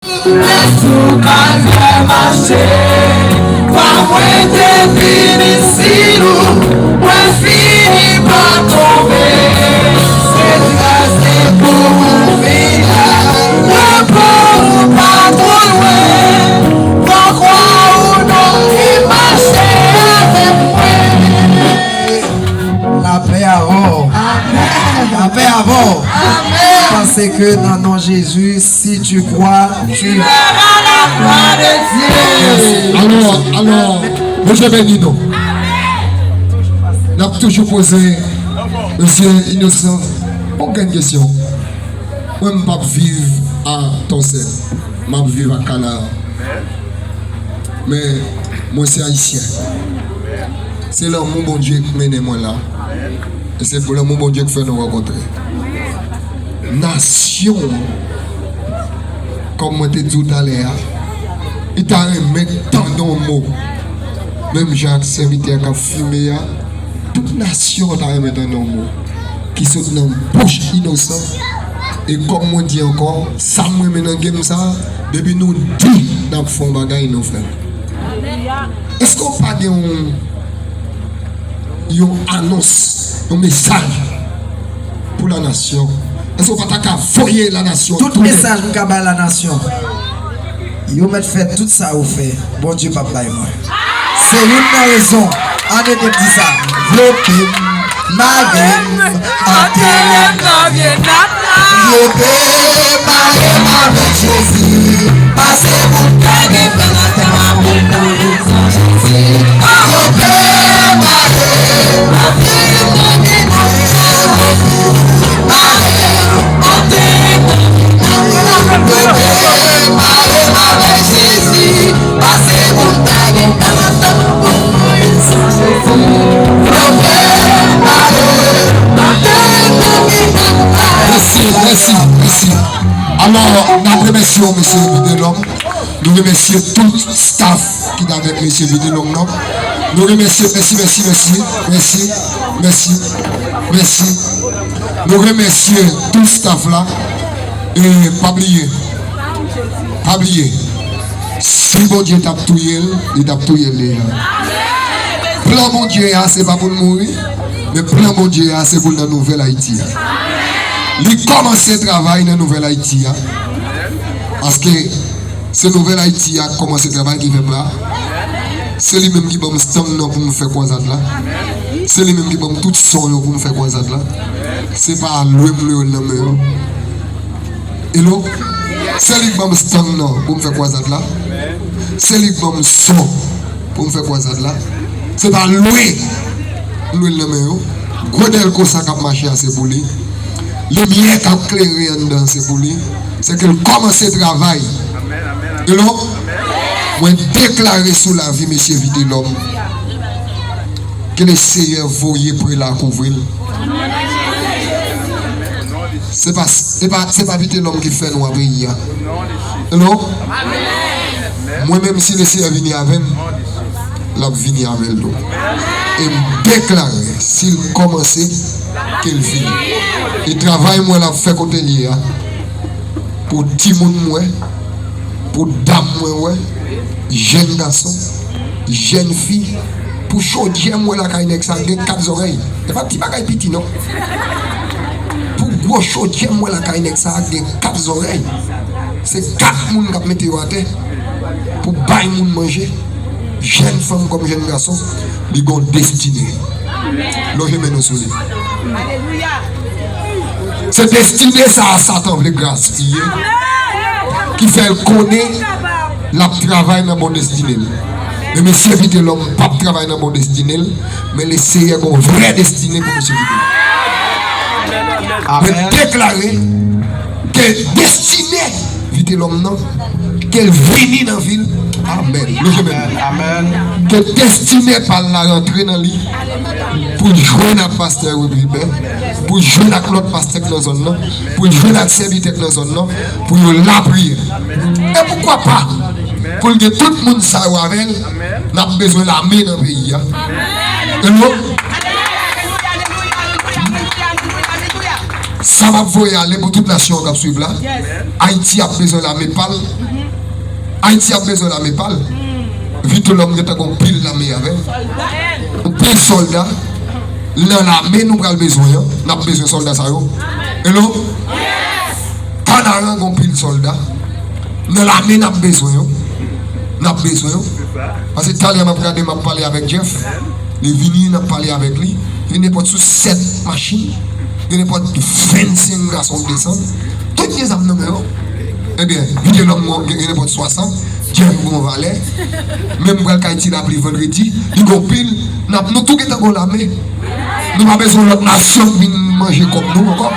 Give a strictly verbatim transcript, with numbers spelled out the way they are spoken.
Lè sou karyè mache, kwa mwen te vin isit ou, mwen fini pa tonbe. Se gras li pou ou vin la, repo ou pa twò lwen. Pran kwa ou non, li mache avèk mwen. Lapè avè w. Lapè avè w. Paske nan non Jezi, si tu crois, tu verras la gloire de Dieu. Alò, alò, Bondye beni nou. N ap toujou poze mesye Inosan yon grenn kesyon. Mwen, m p ap viv a Tòsè. M ap viv a Kana. Men, mwen se Ayisyen. Se lanmou Bondye k mennen mwen la. E se pou lanmou Bondye k fè nou rankontre. Nasyon, kòm mwen te di w talè a, li ta renmen tande yon mo. Menm jan ak sèvitè k ap fimen an, tout nasyon an ta renmen tande yon mo ki sot nan bouch Inosan. E kòm mwen di ankò, sa m renmen nan game sa, depi nou di n ap fè yon bagay, nou fè l. Èske w pa gen yon, yon anons, yon mesaj pou lanasyon? Èske w pa ta ka voye lanasyon? Tout mesaj m ka bay lanasyon, yo mèt fè tout sa yo fè, Bondye p ap bay mwen. Se youn nan rezon, ann ede m di sa. Vlope m, mare m, antere m nan vye nat la. Vlope m, mare m avèk Jezi. Pase pou m gade pran ansanm avèk mwen. Mèsi, mèsi, mèsi. Alò, n ap remèsye w, mesye Vitelhomme. Nou remèsye tout staff ki t avèk mesye Vitelhomme nan. Nou remèsye, mèsi, mèsi, mèsi, mèsi, mèsi, mèsi. Nou remèsye tout staff la. E pa bliye, pa bliye, si Bondye t ap touye l, li t ap touye l deja. Plan Bondye a, se pa pou l mouri, men plan Bondye a, se pou l nan nouvèl Ayiti a. Li kòmanse travay nan nouvèl Ayiti a. Paske se nouvèl Ayiti a k kòmanse travay ki fè m la. Se li menm ki ban m stand nan pou m fè kwazad la. Se li menm ki ban m tout son yo pou m fè kwazad la. Se pa lwe m lwe yo nan men yo. Hello? Se li k ban m stand nan pou m fè kwazad la. Se li k ban m son pou m fè kwazad la. Se pa lwe m lwe l nan men yo. Gwo dèlko sa k ap mache a, se pou li. Limyè k ap klere anndan, se pou li. Se ke l kòmanse travay. Hello? Mwen deklare sou lavi mesye Vitelhomme, ke Lesenyè voye prela kouvri l. Se pa, se pa, se pa Vitelhomme ki fè nwa peyi a. Hello? Mwen menm, si Lesenyè vini avè m, l ap vini avè l tou. E m deklare, si l kòmanse, ke l fini. E travay mwen l ap fè kote l ye a, pou timoun mwen, pou dam mwen wè, jèn gason, jèn fi, pou chodyè mwen lakay nèg sa gen kat zòrèy. E pa ti bagay piti non. Pou gwo chodyè mwen lakay nèg sa gen kat zòrèy. Se kat moun k ap mete yo atè pou bay moun manje. Jèn fanm kòm jèn gason, li gon destine. Lonje men nou sou li. Se destine sa a Satan vle gaspiye, ki fè l konnen l ap travay nan bon destine l. Men mesye Vitelhomme p ap travay nan bon destine l, men Lesenyè gon vrè destine pou mesye Vitelhomme. Mwen deklare ke destine Vitelhomme nan, ke l vini nan vi l. Amèn. Lonje men nou. Ke destine pa l la rantre nan li, pou l jwenn ak pastè Rubibè, pou l jwenn ak lòt pastè k nan zòn nan, pou l jwenn ak sèvitè k nan zòn nan, pou yo lapriyè. E poukwa pa, pou l gen tout moun sa yo avè l, n ap bezwen lame nan peyi a. Hello? Sa m ap voye ale pou tout nasyon an k ap swiv la. Ayiti ap bezwen lame pa l. Ayiti ap bezwen lame pa l. Vitelhomme gentan gen yon pil lame avè l. Yon pil sòlda. Nan lame nou pral bezwen an, n ap bezwen sòlda sa yo. Hello? Kanaran gen yon pil sòlda. Nan lame n ap bezwen yo. N ap bezwen yo. Paske talè m ap gade, m ap pale avèk Jeff. Li vini, n ap pale avèk li. Li nenpòt sou sèt machin. Li nenpòt vennsenk gason k desann. Tout gen zam nan men yo. Ebyen, Vitelhomme gen nenpòt swasant. Jeff gen yon valè. Menm pral kay Ti Lapli vandredi. Li gen yon pil. N ap, nou tou gentan gen yon lame. Nou pa bezwen lòt nasyon k vin manje kòb nou ankò.